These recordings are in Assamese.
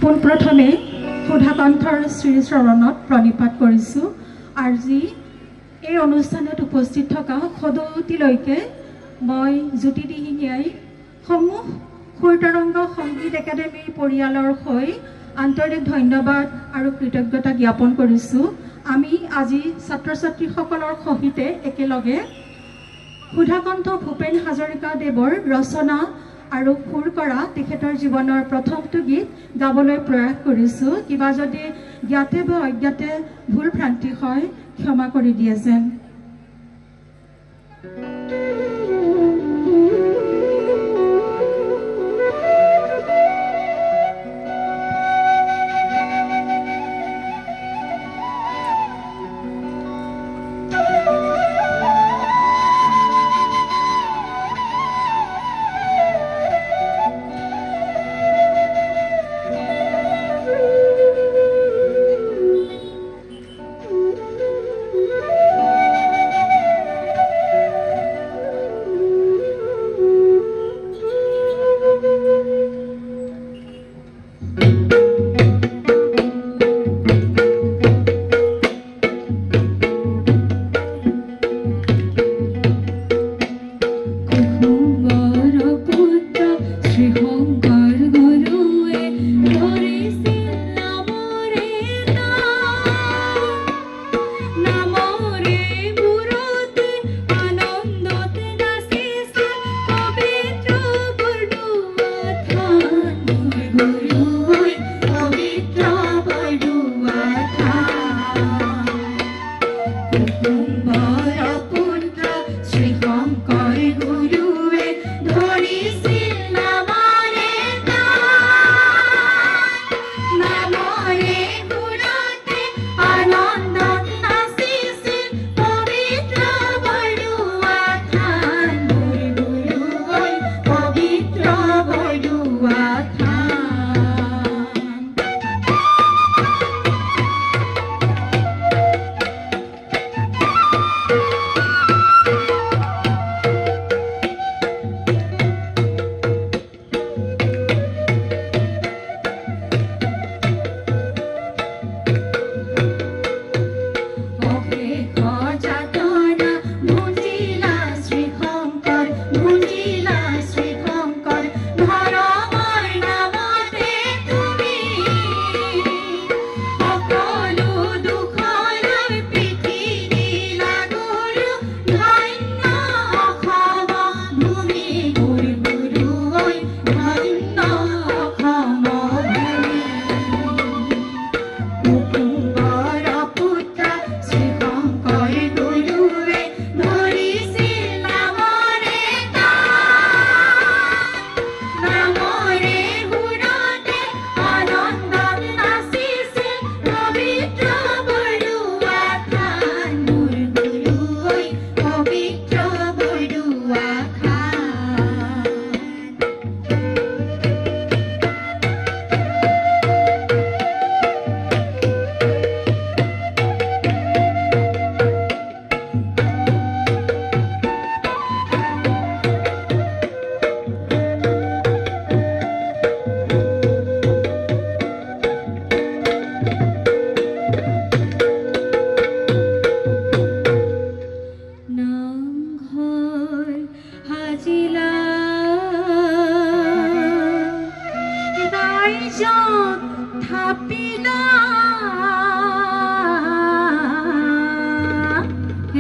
পোনপ্ৰথমে সুধাকণ্ঠৰ শ্ৰীচৰণত প্ৰণিপাত কৰিছোঁ। আজি এই অনুষ্ঠানত উপস্থিত থকা সদৌতিলৈকে মই জ্যোতি দিহিঙীয়াই সমূহ সুৰতৰংগ সংগীত একাডেমীৰ পৰিয়ালৰ হৈ আন্তৰিক ধন্যবাদ আৰু কৃতজ্ঞতা জ্ঞাপন কৰিছোঁ। আমি আজি ছাত্ৰ ছাত্ৰীসকলৰ সহিতে একেলগে সুধাকণ্ঠ ভূপেন হাজৰিকা দেৱৰ ৰচনা আৰু সুৰ কৰা তেখেতৰ জীৱনৰ প্ৰথমটো গীত গাবলৈ প্ৰয়াস কৰিছোঁ। কিবা যদি জ্ঞাতে বা অজ্ঞাতে ভুল ভ্ৰান্তি হয় ক্ষমা কৰি দিয়ে যেন।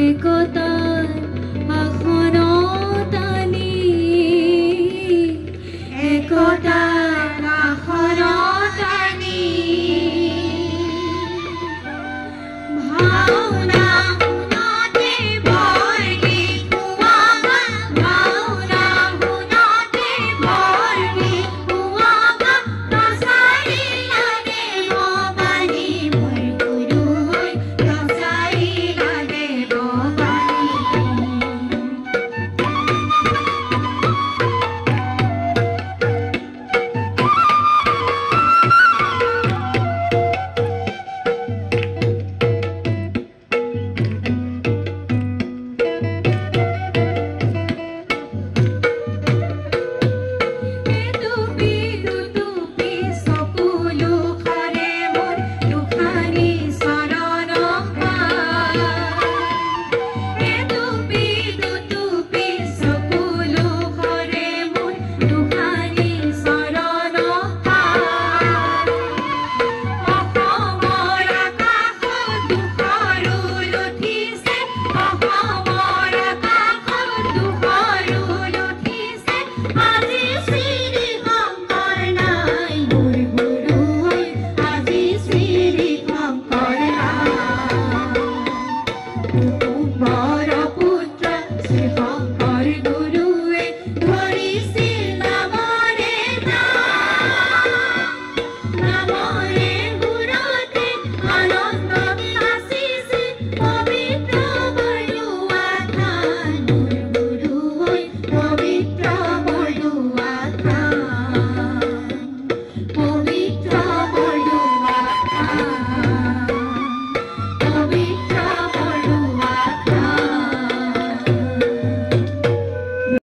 একতাৰ আসনত আনি, একতাৰ